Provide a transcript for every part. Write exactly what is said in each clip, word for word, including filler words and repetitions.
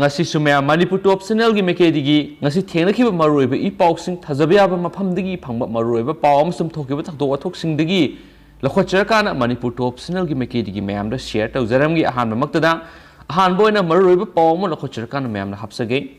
ꯉꯁꯤꯁꯨ ꯃꯌꯥꯝ ꯃꯅꯤꯄꯨꯔ ꯇꯣꯞ ꯆꯦꯅꯦꯜꯒꯤ ꯃꯥꯏꯀꯩꯗꯒꯤ ꯉꯁꯤ ꯊꯦꯡꯅꯈꯤꯕ ꯃꯔꯨꯑꯣꯏꯕ ꯏ ꯄꯥꯎꯁꯤꯡ, ꯊꯥꯖꯕ ꯌꯥꯕ ꯃꯐꯝꯗꯒꯤ ꯐꯪꯕ ꯃꯔꯨꯑꯣꯏꯕ ꯄꯥꯎ ꯑꯃꯁꯨꯡ ꯊꯣꯛꯈꯤꯕ ꯊꯧꯗꯣꯛ ꯋꯥꯊꯣꯛꯁꯤꯡꯗꯒꯤ ꯂꯧꯈꯠꯆꯔꯀꯥꯟꯗ ꯃꯅꯤꯄꯨꯔ ꯇꯣꯞ ꯆꯦꯅꯦꯜꯒꯤ ꯃꯥꯏꯀꯩꯗꯒꯤ ꯃꯌꯥꯝꯗ ꯁꯤꯌꯔ ꯇꯧꯖꯔꯝꯒꯦ꯫ ꯑꯍꯥꯟꯕꯃꯛꯇꯗ ꯑꯍꯥꯟꯕ ꯑꯣꯏꯅ ꯃꯔꯨꯑꯣꯏꯕ ꯄꯥꯎ ꯑꯃ ꯂꯧꯈꯠꯆꯔꯀꯥꯟꯗ ꯃꯌꯥꯝꯅ ꯍꯥꯞꯆꯒꯦ꯫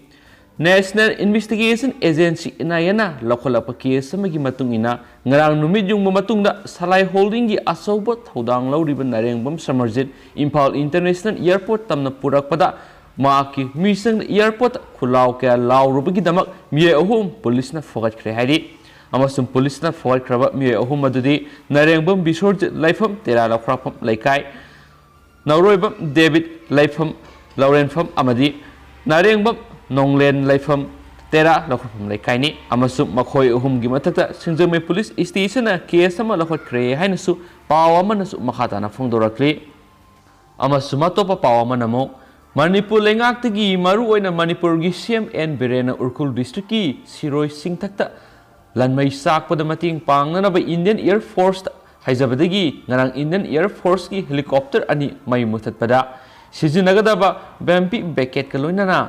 National Investigation Agency, N I A ꯅ ꯂꯧꯈꯠꯂꯛꯄ ꯀꯦꯁ ꯑꯃꯒꯤ ꯃꯇꯨꯡ ꯏꯟꯅ, ꯉꯔꯥꯡ ꯅꯨꯃꯤꯠ ꯌꯨꯡꯕ ꯃꯇꯨꯡꯗ ꯁꯂꯥꯏ ꯍꯣꯜꯗꯤꯡꯒꯤ ꯑꯆꯧꯕ ꯊꯧꯗꯥꯡ ꯂꯧꯔꯤꯕ ꯅꯔꯦꯡꯕꯝ ꯁꯃꯔꯖꯤꯠ ꯏꯝꯐꯥꯜ ꯏꯟꯇꯔꯅꯦꯁꯅꯦꯜ ꯑꯦꯌꯔꯄꯣꯔꯠ ꯇꯝꯅ ꯄꯨꯔꯛꯄꯗ ꯃꯍꯥꯛꯀꯤ ꯃꯤꯁꯪꯗ ꯑꯦꯌꯔꯄꯣꯔꯠꯇ ꯈꯨꯂꯥꯎ ꯀꯌꯥ ꯂꯥꯎꯔꯨꯕꯒꯤꯗꯃꯛ ꯃꯤꯑꯣꯏ ꯑꯍꯨꯝ ꯄꯨꯂꯤꯁꯅ ꯐꯒꯠꯈ꯭ꯔꯦ ꯍꯥꯏꯔꯤ꯫ ꯑꯃꯁꯨꯡ ꯄꯨꯂꯤꯁꯅ ꯐꯒꯠꯈ꯭ꯔꯕ ꯃꯤꯑꯣꯏ ꯑꯍꯨꯝ ꯑꯗꯨꯗꯤ ꯅꯔꯦꯡꯕꯝ ꯕꯤꯁꯣꯔꯖꯤꯠ ꯂꯩꯐꯝ ꯇꯦꯔꯥ ꯂꯧꯈ꯭ꯔꯥꯛꯐꯝ ꯂꯩꯀꯥꯏ, ꯅꯧꯔꯣꯏꯕꯝ ꯗꯦꯕꯤꯠ ꯂꯩꯐꯝ ꯂꯧꯔꯦꯟꯐꯝ ꯑꯃꯗꯤ ꯅꯔꯦꯡꯕꯝ ꯅꯣꯡꯂꯦꯟ ꯂꯩꯐꯝ ꯇꯦꯔꯥ ꯂꯧꯈ꯭ꯔꯥꯛꯐꯝ ꯂꯩꯀꯥꯏꯅꯤ꯫ ꯑꯃꯁꯨꯡ ꯃꯈꯣꯏ ꯑꯍꯨꯝꯒꯤ ꯃꯊꯛꯇ ꯁꯤꯡꯖꯃꯩ ꯄꯨꯂꯤꯁ ꯁ꯭ꯇꯦꯁꯟꯅ ꯀꯦꯁ ꯑꯃ ꯂꯧꯈꯠꯈ꯭ꯔꯦ ꯍꯥꯏꯅꯁꯨ ꯄꯥꯎ ꯑꯃꯅꯁꯨ ꯃꯈꯥ ꯇꯥꯅ ꯐꯣꯡꯗꯣꯔꯛꯂꯤ꯫ ꯑꯃꯁꯨꯡ ꯑꯇꯣꯞꯄ ꯄꯥꯎ ꯑꯃꯅ ꯑꯃꯨꯛ ꯃꯅꯤꯄꯨꯔ ꯂꯩꯉꯥꯛꯇꯒꯤ, ꯃꯔꯨꯑꯣꯏꯅ ꯃꯅꯤꯄꯨꯔꯒꯤ ꯁꯤ ꯑꯦꯝ ꯑꯦꯟ ꯕꯤꯔꯦꯟꯅ ꯎꯔꯈꯨꯜ ꯗꯤꯁꯇ꯭ꯔꯤꯛꯀꯤ ꯁꯤꯔꯣꯏ ꯆꯤꯡꯊꯛꯇ ꯂꯟꯃꯩ ꯆꯥꯛꯄꯗ ꯃꯇꯦꯡ ꯄꯥꯡꯅꯅꯕ ꯏꯟꯗꯤꯌꯟ ꯑꯦꯌꯔ ꯐꯣꯔꯁꯇ ꯍꯥꯏꯖꯕꯗꯒꯤ ꯉꯔꯥꯡ ꯏꯟꯗꯤꯌꯟ ꯑꯦꯌꯔ ꯐꯣꯔꯁꯀꯤ ꯍꯦꯂꯤꯀꯣꯞꯇꯔ ꯑꯅꯤ ꯃꯩ ꯃꯨꯊꯠꯄꯗ ꯁꯤꯖꯤꯟꯅꯒꯗꯕ ꯕꯦꯝꯄꯤ ꯕꯦꯀꯦꯠꯀ ꯂꯣꯏꯅꯅ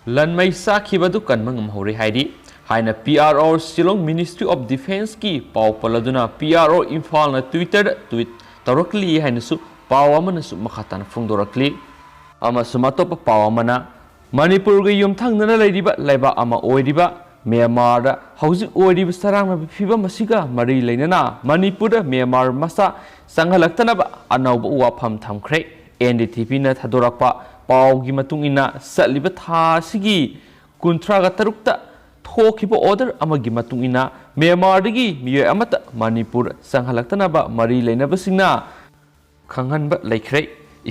ꯂꯟꯃꯩ ꯆꯥꯛꯈꯤꯕ ꯑꯗꯨ ꯀꯟꯕ ꯉꯝꯍꯧꯔꯦ ꯍꯥꯏꯔꯤ ꯍꯥꯏꯅ P R O Shillong Ministry of Defenceꯀꯤ ꯄꯥꯎ ꯄꯜꯂꯗꯨꯅ P R O ꯏꯝꯐꯥꯜꯅ Twitterꯗ ꯇ꯭ꯋꯤꯠ ꯇꯧꯔꯛꯂꯤ ꯍꯥꯏꯅꯁꯨ ꯄꯥꯎ ꯑꯃꯅꯁꯨ ꯃꯈꯥ ꯇꯥꯅ ꯐꯣꯡꯗꯣꯔꯛꯂꯤ꯫ ꯑꯃꯁꯨꯡ ꯑꯇꯣꯞꯄ ꯄꯥꯎ ꯑꯃꯅ ꯃꯅꯤꯄꯨꯔꯒ ꯌꯨꯝꯊꯪꯅꯅ ꯂꯩꯔꯤꯕ ꯂꯩꯕꯥꯛ ꯑꯃ ꯑꯣꯏꯔꯤꯕ ꯃ꯭ꯌꯥꯟꯃꯥꯔꯗ ꯍꯧꯖꯤꯛ ꯑꯣꯏꯔꯤꯕ ꯆꯔꯥꯡꯅꯕ ꯐꯤꯕꯝ ꯑꯁꯤꯒ ꯃꯔꯤ ꯂꯩꯅꯅ ꯃꯅꯤꯄꯨꯔꯗ ꯃ꯭ꯌꯥꯟꯃꯥꯔ ꯃꯆꯥ ꯆꯪꯍꯜꯂꯛꯇꯅꯕ ꯑꯅꯧꯕ ꯋꯥꯐꯝ ꯊꯝꯈ꯭ꯔꯦ꯫ N D T Vꯅ ꯊꯥꯗꯣꯔꯛꯄ ꯄꯥꯎꯒꯤ ꯃꯇꯨꯡ ꯏꯟꯅ, ꯆꯠꯂꯤꯕ ꯊꯥ ꯑꯁꯤꯒꯤ ꯀꯨꯟꯊ꯭ꯔꯥꯒ ꯇꯔꯨꯛꯇ ꯊꯣꯛꯈꯤꯕ ꯑꯣꯔꯗꯔ ꯑꯃꯒꯤ ꯃꯇꯨꯡ ꯏꯟꯅ ꯃ꯭ꯌꯥꯟꯃꯥꯔꯗꯒꯤ ꯃꯤꯑꯣꯏ ꯑꯃꯠꯇ ꯃꯅꯤꯄꯨꯔ ꯆꯪꯍꯜꯂꯛꯇꯅꯕ ꯃꯔꯤ ꯂꯩꯅꯕꯁꯤꯡꯅ ꯈꯪꯍꯟꯕ ꯂꯩꯈ꯭ꯔꯦ꯫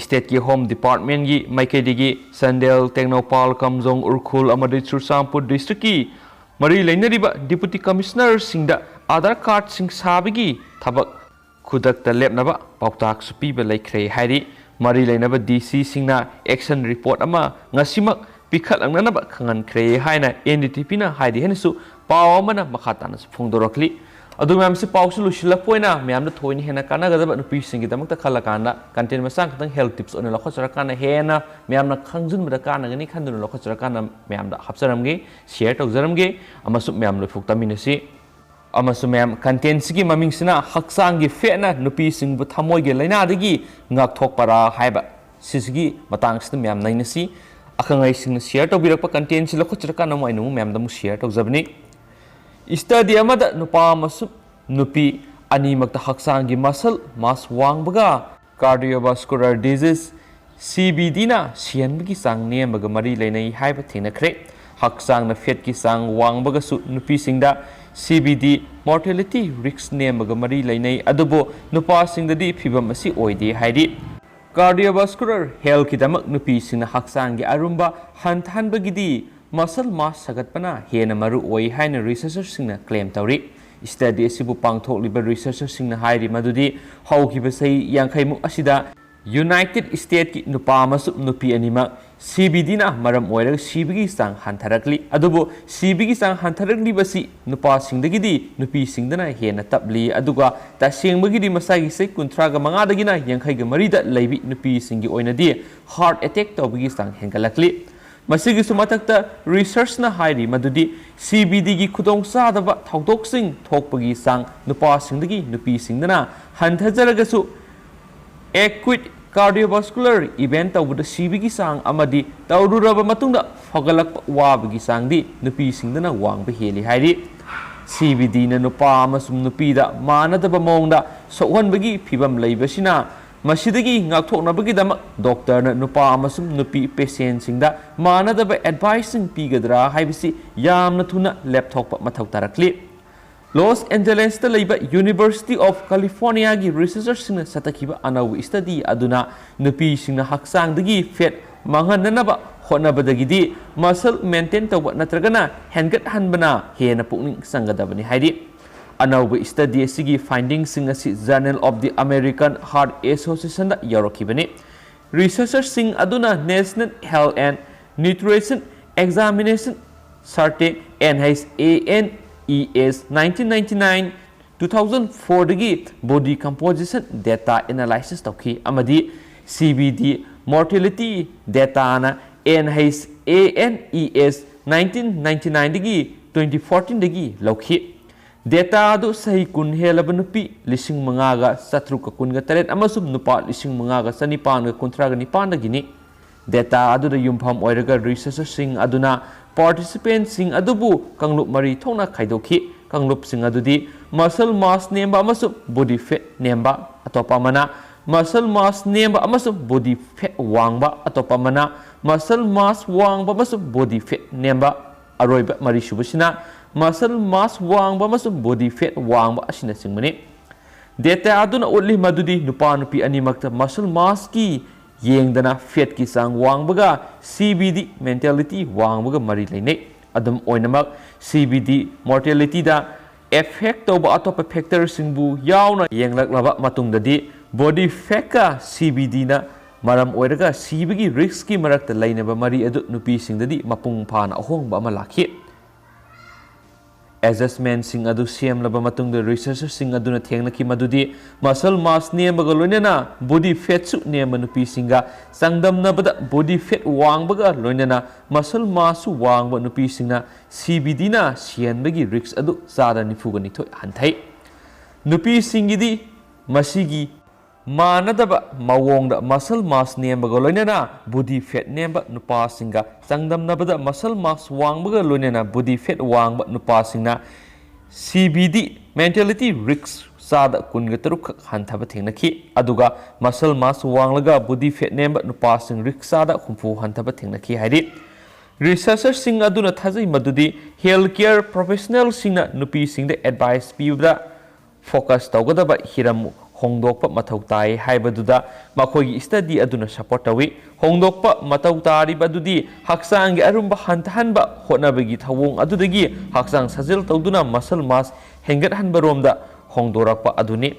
ꯁ꯭ꯇꯦꯠꯀꯤ ꯍꯣꯝ ꯗꯤꯄꯥꯔꯠꯃꯦꯟꯒꯤ ꯃꯥꯏꯀꯩꯗꯒꯤ ꯆꯥꯟꯗꯦꯜ, ꯇꯦꯡꯅꯧꯄꯥꯜ, ꯀꯥꯝꯖꯣꯡ, ꯎꯈ꯭ꯔꯨꯜ ꯑꯃꯗꯤ ꯆꯨꯔꯆꯥꯟꯄꯨꯔ ꯗꯤꯁꯇ꯭ꯔꯤꯛꯀꯤ ꯃꯔꯤ ꯂꯩꯅꯔꯤꯕ ꯗꯤꯄꯨꯇꯤ ꯀꯃꯤꯁꯅꯔꯁꯤꯡꯗ ꯑꯥꯙꯥꯔ ꯀꯥꯔꯗꯁꯤꯡ ꯁꯥꯕꯒꯤ ꯊꯕꯛ ꯈꯨꯗꯛꯇ ꯂꯦꯞꯅꯕ ꯄꯥꯎꯇꯥꯛꯁꯨ ꯄꯤꯕ ꯂꯩꯈ꯭ꯔꯦ ꯍꯥꯏꯔꯤ꯫ ꯃꯔꯤ ꯂꯩꯅꯕ D Cꯁꯤꯡꯅ ꯑꯦꯛꯁꯟ ꯔꯤꯄꯣꯔꯠ ꯑꯃ ꯉꯁꯤꯃꯛ ꯄꯤꯈꯠꯂꯛꯅꯅꯕ ꯈꯪꯍꯟꯈ꯭ꯔꯦ ꯍꯥꯏꯅ N D T Vꯅ ꯍꯥꯏꯔꯤ ꯍꯥꯏꯅꯁꯨ ꯄꯥꯎ ꯑꯃꯅ ꯃꯈꯥ ꯇꯥꯅꯁꯨ ꯐꯣꯡꯗꯣꯔꯛꯂꯤ꯫ ꯑꯗꯨ ꯃꯌꯥꯝꯁꯤ ꯄꯥꯎꯁꯤ ꯂꯣꯏꯁꯤꯜꯂꯛꯄ ꯑꯣꯏꯅ ꯃꯌꯥꯝꯗ ꯊꯣꯏꯅ ꯍꯦꯟꯅ ꯀꯥꯟꯅꯒꯗꯕ ꯅꯨꯄꯤꯁꯤꯡꯒꯤꯗꯃꯛꯇ ꯈꯜꯂꯀꯥꯟꯗ content ꯃꯆꯥ ꯈꯛꯇꯪ health tips ꯑꯣꯏꯅ ꯂꯧꯈꯠꯆꯔꯀꯥꯟꯗ ꯍꯦꯟꯅ ꯃꯌꯥꯝꯅ ꯈꯪꯖꯤꯟꯕꯗ ꯀꯥꯟꯅꯒꯅꯤ ꯈꯟꯗꯨꯅ ꯂꯧꯈꯠꯆꯔꯀꯥꯟꯗ ꯃꯌꯥꯝꯗ ꯍꯥꯞꯆꯔꯝꯒꯦ, share ꯇꯧꯖꯔꯝꯒꯦ꯫ ꯑꯃꯁꯨꯡ ꯃꯌꯥꯝ ꯂꯣꯏꯐꯨꯛ ꯇꯥꯃꯤꯟꯅꯁꯤ꯫ ꯑꯃꯁꯨꯡ ꯃꯌꯥꯝ, content ꯁꯤꯒꯤ ꯃꯃꯤꯡꯁꯤꯅ ꯍꯛꯆꯥꯡꯒꯤ fat ꯅ ꯅꯨꯄꯤꯁꯤꯡꯕꯨ ꯊꯃꯣꯏꯒꯤ ꯂꯥꯏꯅꯥꯗꯒꯤ ꯉꯥꯛꯊꯣꯛꯄꯔꯥ ꯍꯥꯏꯕ ꯁꯤꯁꯤꯒꯤ ꯃꯇꯥꯡꯁꯤꯗ ꯃꯌꯥꯝ ꯅꯩꯅꯁꯤ꯫ ꯑꯈꯪ ꯑꯍꯩꯁꯤꯡꯅ share ꯇꯧꯕꯤꯔꯛꯄ content ꯁꯤ ꯂꯧꯈꯠꯆꯔꯀꯥꯟꯗ ꯑꯃꯨꯛ ꯑꯩꯅ ꯑꯃꯨꯛ ꯃꯌꯥꯝꯗ ꯑꯃꯨꯛ share ꯇꯧꯖꯕꯅꯤ꯫ Study ꯑꯃꯗ ꯅꯨꯄꯥ ꯑꯃꯁꯨꯡ ꯅꯨꯄꯤ ꯑꯅꯤꯃꯛꯇ ꯍꯛꯆꯥꯡꯒꯤ muscle mass ꯋꯥꯡꯕꯒ cardiovascular disease, C V D ꯅ ꯁꯤꯍꯟꯕꯒꯤ ꯆꯥꯡ ꯅꯦꯝꯕꯒ ꯃꯔꯤ ꯂꯩꯅꯩ ꯍꯥꯏꯕ ꯊꯦꯡꯅꯈ꯭ꯔꯦ꯫ ꯍꯛꯆꯥꯡꯅ fat ꯀꯤ ꯆꯥꯡ ꯋꯥꯡꯕꯒꯁꯨ ꯅꯨꯄꯤꯁꯤꯡꯗ C V D mortality risk ꯅꯦꯝꯕꯒ ꯃꯔꯤ ꯂꯩꯅꯩ, ꯑꯗꯨꯕꯨ ꯅꯨꯄꯥꯁꯤꯡꯗꯗꯤ ꯐꯤꯚꯝ ꯑꯁꯤ ꯑꯣꯏꯗꯦ ꯍꯥꯏꯔꯤ꯫ Cardiovascular health ꯀꯤꯗꯃꯛ ꯅꯨꯄꯤꯁꯤꯡꯅ ꯍꯛꯆꯥꯡꯒꯤ ꯑꯔꯨꯝꯕ ꯍꯟꯊꯍꯟꯕꯒꯤꯗꯤ muscle mass ꯁꯥꯒꯠꯄꯅ ꯍꯦꯟꯅ ꯃꯔꯨ ꯑꯣꯏ ꯍꯥꯏꯅ researcher ꯁꯤꯡꯅ claim ꯇꯧꯔꯤ꯫ Study ꯑꯁꯤꯕꯨ ꯄꯥꯡꯊꯣꯛꯂꯤꯕ researcher ꯁꯤꯡꯅ ꯍꯥꯏꯔꯤ ꯃꯗꯨꯗꯤ ꯍꯧꯈꯤꯕ ꯆꯍꯤ ꯌꯥꯡꯈꯩ ꯃꯨꯛ ꯑꯁꯤꯗ United States ꯀꯤ ꯅꯨꯄꯥ ꯑꯃꯁꯨꯡ ꯅꯨꯄꯤ ꯑꯅꯤꯃꯛ C V D ꯅ ꯃꯔꯝ ꯑꯣꯏꯔꯒ ꯁꯤꯕꯒꯤ ꯆꯥꯡ ꯍꯟꯊꯔꯛꯂꯤ꯫ ꯑꯗꯨꯕꯨ ꯁꯤꯕꯒꯤ ꯆꯥꯡ ꯍꯟꯊꯔꯛꯂꯤꯕꯁꯤ ꯅꯨꯄꯥꯁꯤꯡꯗꯒꯤꯗꯤ ꯅꯨꯄꯤꯁꯤꯡꯗꯅ ꯍꯦꯟꯅ ꯇꯞꯂꯤ꯫ ꯑꯗꯨꯒ ꯇꯁꯦꯡꯕꯒꯤꯗꯤ ꯃꯁꯥꯒꯤ ꯆꯍꯤ ꯀꯨꯟꯊ꯭ꯔꯥꯒ ꯃꯉꯥꯗꯒꯤꯅ ꯌꯥꯡꯈꯩꯒ ꯃꯔꯤꯗ ꯂꯩꯕꯤ ꯅꯨꯄꯤꯁꯤꯡꯒꯤ ꯑꯣꯏꯅꯗꯤ heart attack ꯇꯧꯕꯒꯤ ꯆꯥꯡ ꯍꯦꯟꯒꯠꯂꯛꯂꯤ꯫ ꯃꯁꯤꯒꯤꯁꯨ ꯃꯊꯛꯇ research ꯅ ꯍꯥꯏꯔꯤ ꯃꯗꯨꯗꯤ C V D ꯒꯤ ꯈꯨꯗꯣꯡꯆꯥꯗꯕ ꯊꯧꯗꯣꯛꯁꯤꯡ ꯊꯣꯛꯄꯒꯤ ꯆꯥꯡ ꯅꯨꯄꯥꯁꯤꯡꯗꯒꯤ ꯅꯨꯄꯤꯁꯤꯡꯗꯅ ꯍꯟꯊꯖꯔꯒꯁꯨ, acute cardiovascular event ꯇꯧꯕꯗ ꯁꯤꯕꯒꯤ ꯆꯥꯡ ꯑꯃꯗꯤ ꯇꯧꯔꯨꯔꯕ ꯃꯇꯨꯡꯗ ꯐꯒꯠꯂꯛꯄ ꯋꯥꯕꯒꯤ ꯆꯥꯡꯗꯤ ꯅꯨꯄꯤꯁꯤꯡꯗꯅ ꯋꯥꯡꯕ ꯍꯦꯜꯂꯤ ꯍꯥꯏꯔꯤ꯫ C V D ꯅ ꯅꯨꯄꯥ ꯑꯃꯁꯨꯡ ꯅꯨꯄꯤꯗ ꯃꯥꯟꯅꯗꯕ ꯃꯑꯣꯡꯗ ꯁꯣꯛꯍꯟꯕꯒꯤ ꯐꯤꯚꯝ ꯂꯩꯕꯁꯤꯅ ꯃꯁꯤꯗꯒꯤ ꯉꯥꯛꯊꯣꯛꯅꯕꯒꯤꯗꯃꯛ doctor ꯅ ꯅꯨꯄꯥ ꯑꯃꯁꯨꯡ ꯅꯨꯄꯤ patient ꯁꯤꯡꯗ ꯃꯥꯟꯅꯗꯕ advice ꯁꯤꯡ ꯄꯤꯒꯗ꯭ꯔꯥ ꯍꯥꯏꯕꯁꯤ ꯌꯥꯝꯅ ꯊꯨꯅ ꯂꯦꯞꯊꯣꯛꯄ ꯃꯊꯧ ꯇꯥꯔꯛꯂꯤ꯫ Los Angeles ꯇ ꯂꯩꯕ University of California ꯒꯤ researcher ꯁꯤꯡꯅ ꯆꯠꯊꯈꯤꯕ ꯑꯅꯧꯕ study ꯑꯗꯨꯅ ꯅꯨꯄꯤꯁꯤꯡꯅ ꯍꯛꯆꯥꯡꯗꯒꯤ fat ꯃꯥꯡꯍꯟꯅꯅꯕ ꯍꯣꯠꯅꯕꯗꯒꯤꯗꯤ muscle maintain ꯇꯧꯕ ꯅꯠꯇ꯭ꯔꯒꯅ ꯍꯦꯟꯒꯠꯍꯟꯕꯅ ꯍꯦꯟꯅ ꯄꯨꯛꯅꯤꯡ ꯆꯪꯒꯗꯕꯅꯤ ꯍꯥꯏꯔꯤ꯫ ꯑꯅꯧꯕ study ꯑꯁꯤꯒꯤ finding ꯁꯤꯡ ꯑꯁꯤ Journal of the American Heart Association the ꯌꯥꯎꯔꯛꯈꯤꯕꯅꯤ꯫ Researcher ꯁꯤꯡ ꯑꯗꯨꯅ National Health and Nutrition Examination Survey, N H A N E S, nineteen ninety-nine, two thousand ꯐꯣꯔꯗꯒꯤ body composition data analysis ꯇꯧꯈꯤ ꯑꯃꯗꯤ C B D mortality dataꯅ N H A N E S nineteen ninety nineꯗꯒꯤ twenty fourteenꯗꯒꯤ ꯂꯧꯈꯤ꯫ Data ꯑꯗꯨ ꯆꯍꯤ ꯀꯨꯟ ꯍꯦꯜꯂꯕ ꯅꯨꯄꯤ ꯂꯤꯁꯤꯡ ꯃꯉꯥꯒ ꯆꯥꯇ꯭ꯔꯨꯛꯀ ꯀꯨꯟꯒ ꯇꯔꯦꯠ ꯑꯃꯁꯨꯡ ꯅꯨꯄꯥ ꯂꯤꯁꯤꯡ ꯃꯉꯥꯒ ꯆꯅꯤꯄꯥꯟꯒ ꯀꯨꯟꯊ꯭ꯔꯥꯒ ꯅꯤꯄꯥꯟꯗꯒꯤꯅꯤ꯫ Data ꯑꯗꯨꯗ ꯌꯨꯝꯐꯝ ꯑꯣꯏꯔꯒ researcherꯁꯤꯡ ꯑꯗꯨꯅ participantꯁꯤꯡ ꯑꯗꯨꯕꯨ ꯀꯥꯡꯂꯨꯞ ꯃꯔꯤ ꯊꯣꯛꯅ ꯈꯥꯏꯗꯣꯛꯈꯤ꯫ ꯀꯥꯡꯂꯨꯞꯁꯤꯡ ꯑꯗꯨꯗꯤ muscle mass ꯅꯦꯝꯕ ꯑꯃꯁꯨꯡ body fat ꯅꯦꯝꯕ, ꯑꯇꯣꯞꯄ ꯑꯃꯅ muscle mass ꯅꯦꯝꯕ ꯑꯃꯁꯨꯡ body fat ꯋꯥꯡꯕ, ꯑꯇꯣꯞꯄ ꯑꯃꯅ muscle mass ꯋꯥꯡꯕ ꯑꯃꯁꯨꯡ body fat ꯅꯦꯝꯕ, ꯑꯔꯣꯏꯕ ꯃꯔꯤꯁꯨꯕꯁꯤꯅ muscle mass ꯋꯥꯡꯕ ꯑꯃꯁꯨꯡ body fat ꯋꯥꯡꯕ ꯑꯁꯤꯅꯆꯤꯡꯕꯅꯤ꯫ Data ꯑꯗꯨꯅ ꯎꯠꯂꯤ ꯃꯗꯨꯗꯤ ꯅꯨꯄꯥ ꯅꯨꯄꯤ ꯑꯅꯤꯃꯛꯇ muscle massꯀꯤ ꯌꯦꯡꯗꯅ fatꯀꯤ ꯆꯥꯡ ꯋꯥꯡꯕꯒ C B D mentality ꯋꯥꯡꯕꯒ ꯃꯔꯤ ꯂꯩꯅꯩ꯫ ꯑꯗꯨꯝ ꯑꯣꯏꯅꯃꯛ, C B D mortalityꯗ effect ꯇꯧꯕ ꯑꯇꯣꯞꯄ factorꯁꯤꯡꯕꯨ ꯌꯥꯎꯅ ꯌꯦꯡꯂꯛꯂꯕ ꯃꯇꯨꯡꯗꯗꯤ, body fatꯀ C B Dꯅ ꯃꯔꯝ ꯑꯣꯏꯔꯒ ꯁꯤꯕꯒꯤ riskꯀꯤ ꯃꯔꯛꯇ ꯂꯩꯅꯕ ꯃꯔꯤ ꯑꯗꯨ ꯅꯨꯄꯤꯁꯤꯡꯗꯗꯤ ꯃꯄꯨꯡ ꯐꯥꯅ ꯑꯍꯣꯡꯕ ꯑꯃ ꯂꯥꯛꯈꯤ꯫ Adjustmentꯁꯤꯡ ꯑꯗꯨ ꯁꯦꯝꯂꯕ ꯃꯇꯨꯡꯗ, researcherꯁꯤꯡ ꯑꯗꯨꯅ ꯊꯦꯡꯅꯈꯤ ꯃꯗꯨꯗꯤ muscle mass ꯅꯦꯝꯕꯒ ꯂꯣꯏꯅꯅ body fatꯁꯨ ꯅꯦꯝꯕ ꯅꯨꯄꯤꯁꯤꯡꯒ ꯆꯥꯡꯗꯝꯅꯕꯗ, body fat ꯋꯥꯡꯕꯒ ꯂꯣꯏꯅꯅ muscle massꯁꯨ ꯋꯥꯡꯕ ꯅꯨꯄꯤꯁꯤꯡꯅ C B Dꯅ ꯁꯤꯍꯟꯕꯒꯤ risk ꯑꯗꯨ ꯆꯥꯗ ꯅꯤꯐꯨꯒ ꯅꯤꯊꯣꯏ ꯍꯟꯊꯩ꯫ ꯅꯨꯄꯤꯁꯤꯡꯒꯤꯗꯤ ꯃꯁꯤꯒꯤ ꯃꯥꯟꯅꯗꯕ ꯃꯑꯣꯡꯗ muscle mass ꯅꯦꯝꯕꯒ ꯂꯣꯏꯅꯅ body fat ꯅꯦꯝꯕ ꯅꯨꯄꯥꯁꯤꯡꯒ ꯆꯥꯡꯗꯝꯅꯕꯗ, muscle mass ꯋꯥꯡꯕꯒ ꯂꯣꯏꯅꯅ body fat ꯋꯥꯡꯕ ꯅꯨꯄꯥꯁꯤꯡꯅ C B D mentality risk ꯆꯥꯗ ꯀꯨꯟꯒ ꯇꯔꯨꯛ ꯈꯛ ꯍꯟꯊꯕ ꯊꯦꯡꯅꯈꯤ, ꯑꯗꯨꯒ muscle mass ꯋꯥꯡꯂꯒ body fat ꯅꯦꯝꯕ ꯅꯨꯄꯥꯁꯤꯡ risk ꯆꯥꯗ ꯍꯨꯝꯐꯨ ꯍꯟꯊꯕ ꯊꯦꯡꯅꯈꯤ ꯍꯥꯏꯔꯤ꯫ Researcherꯁꯤꯡ ꯑꯗꯨꯅ ꯊꯥꯖꯩ ꯃꯗꯨꯗꯤ healthcare professionalꯁꯤꯡꯅ ꯅꯨꯄꯤꯁꯤꯡꯗ advice ꯄꯤꯕꯗ focus ꯇꯧꯒꯗꯕ ꯍꯤꯔꯝ ꯍꯣꯡꯗꯣꯛꯄ ꯃꯊꯧ ꯇꯥꯏ ꯍꯥꯏꯕꯗꯨꯗ ꯃꯈꯣꯏꯒꯤ study ꯑꯗꯨꯅ support ꯇꯧꯏ꯫ ꯍꯣꯡꯗꯣꯛꯄ ꯃꯊꯧ ꯇꯥꯔꯤꯕ ꯑꯗꯨꯗꯤ ꯍꯛꯆꯥꯡꯒꯤ ꯑꯔꯨꯝꯕ ꯍꯟꯊꯍꯟꯕ ꯍꯣꯠꯅꯕꯒꯤ ꯊꯧꯑꯣꯡ ꯑꯗꯨꯗꯒꯤ ꯍꯛꯆꯥꯡ ꯁꯥꯖꯦꯜ ꯇꯧꯗꯨꯅ muscle mass ꯍꯦꯟꯒꯠꯍꯟꯕꯔꯣꯝꯗ ꯍꯣꯡꯗꯣꯔꯛꯄ ꯑꯗꯨꯅꯤ꯫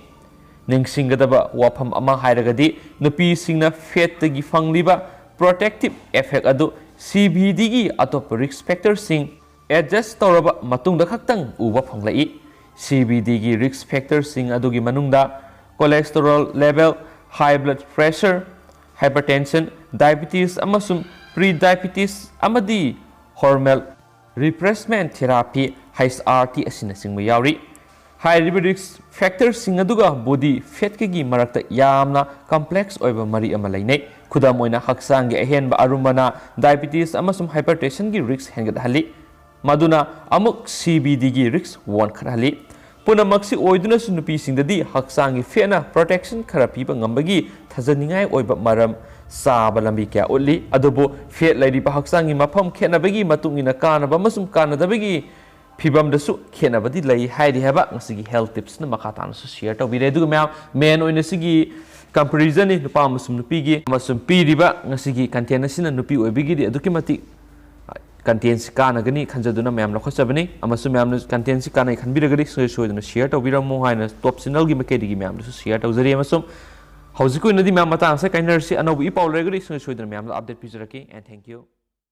ꯅꯤꯡꯁꯤꯡꯒꯗꯕ ꯋꯥꯐꯝ ꯑꯃ ꯍꯥꯏꯔꯒꯗꯤ, ꯅꯨꯄꯤꯁꯤꯡꯅ fatꯇꯒꯤ ꯐꯪꯂꯤꯕ protective effect ꯑꯗꯨ C B Dꯒꯤ ꯑꯇꯣꯞꯄ risk factorꯁꯤꯡ adjust ꯇꯧꯔꯕ ꯃꯇꯨꯡꯗ ꯈꯛꯇꯪ ꯎꯕ ꯐꯪꯂꯛꯏ꯫ CBDꯒꯤ risk factorꯁꯤꯡ ꯑꯗꯨꯒꯤ ꯃꯅꯨꯡꯗ cholesterol level, high blood pressure, hypertension, diabetes ꯑꯃꯁꯨꯡ pre diabetes ꯑꯃꯗꯤ hormonal replacement therapy, HRT ꯑꯁꯤꯅꯆꯤꯡꯕ ꯌꯥꯎꯔꯤ꯫ ꯍꯥꯏꯔꯤꯕ risk factorꯁꯤꯡ ꯑꯗꯨꯒ body fatꯀꯒꯤ ꯃꯔꯛꯇ ꯌꯥꯝꯅ complex ꯑꯣꯏꯕ ꯃꯔꯤ ꯑꯃ ꯂꯩꯅꯩ꯫ ꯈꯨꯗꯝ ꯑꯣꯏꯅ, ꯍꯛꯆꯥꯡꯒꯤ ꯑꯍꯦꯟꯕ ꯑꯔꯨꯝꯕꯅ diabetes ꯑꯃꯁꯨꯡ hypertensionꯒꯤ risk ꯍꯦꯟꯒꯠꯍꯜꯂꯤ, ꯃꯗꯨꯅ ꯑꯃꯨꯛ CBDꯒꯤ risk ꯋꯥꯡꯈꯠꯍꯜꯂꯤ꯫ ꯄꯨꯝꯅꯃꯛꯁꯤ ꯑꯣꯏꯗꯨꯅꯁꯨ, ꯅꯨꯄꯤꯁꯤꯡꯗꯗꯤ ꯍꯛꯆꯥꯡꯒꯤ fatꯅ protection ꯈꯔ ꯄꯤꯕ ꯉꯝꯕꯒꯤ ꯊꯥꯖꯅꯤꯡꯉꯥꯏ ꯑꯣꯏꯕ ꯃꯔꯝ ꯆꯥꯕ ꯂꯝꯕꯤ ꯀꯌꯥ ꯎꯠꯂꯤ꯫ ꯑꯗꯨꯕꯨ fat ꯂꯩꯔꯤꯕ ꯍꯛꯆꯥꯡꯒꯤ ꯃꯐꯝ ꯈꯦꯠꯅꯕꯒꯤ ꯃꯇꯨꯡ ꯏꯟꯅ ꯀꯥꯟꯅꯕ ꯑꯃꯁꯨꯡ ꯀꯥꯟꯅꯗꯕꯒꯤ ꯐꯤꯕꯝꯗꯁꯨ ꯈꯦꯠꯅꯕꯗꯤ ꯂꯩ ꯍꯥꯏꯔꯤ ꯍꯥꯏꯕ ꯉꯁꯤꯒꯤ health tipsꯅ ꯃꯈꯥ ꯇꯥꯅꯁꯨ share ꯇꯧꯕꯤꯔꯦ꯫ ꯑꯗꯨꯒ ꯃꯌꯥꯝ, main ꯑꯣꯏꯅ ꯁꯤꯒꯤ comparisonꯅꯤ ꯅꯨꯄꯥ ꯑꯃꯁꯨꯡ ꯅꯨꯄꯤꯒꯤ, ꯑꯃꯁꯨꯡ ꯄꯤꯔꯤꯕ ꯉꯁꯤꯒꯤ content ꯑꯁꯤꯅ ꯅꯨꯄꯤ ꯑꯣꯏꯕꯤꯒꯤꯗꯤ ꯑꯗꯨꯛꯀꯤ ꯃꯇꯤꯛ contentꯁꯤ ꯀꯥꯟꯅꯒꯅꯤ ꯈꯟꯖꯗꯨꯅ ꯃꯌꯥꯝ ꯂꯧꯈꯠꯆꯕꯅꯤ꯫ ꯑꯃꯁꯨꯡ ꯃꯌꯥꯝꯅ contentꯁꯤ ꯀꯥꯟꯅꯩ ꯈꯟꯕꯤꯔꯒꯗꯤ ꯁꯨꯡꯁꯣꯏ ꯁꯣꯏꯗꯅ share ꯇꯧꯕꯤꯔꯝꯃꯨ ꯍꯥꯏꯅ top channelꯒꯤ ꯃꯥꯏꯀꯩꯗꯒꯤ ꯃꯌꯥꯝꯗꯁꯨ share ꯇꯧꯖꯔꯤ꯫ ꯑꯃꯁꯨꯡ ꯍꯧꯖꯤꯛꯀꯤ ꯑꯣꯏꯅꯗꯤ ꯃꯌꯥꯝ ꯃꯇꯥꯡ ꯑꯁꯤꯗ ꯀꯥꯏꯅꯔꯁꯤ꯫ ꯑꯅꯧꯕ ꯏ ꯄꯥꯎ ꯂꯩꯔꯒꯗꯤ ꯁꯨꯡꯁꯣꯏ ꯁꯣꯏꯗꯅ ꯃꯌꯥꯝꯗ update ꯄꯤꯖꯔꯛꯀꯦ꯫ And thank you꯫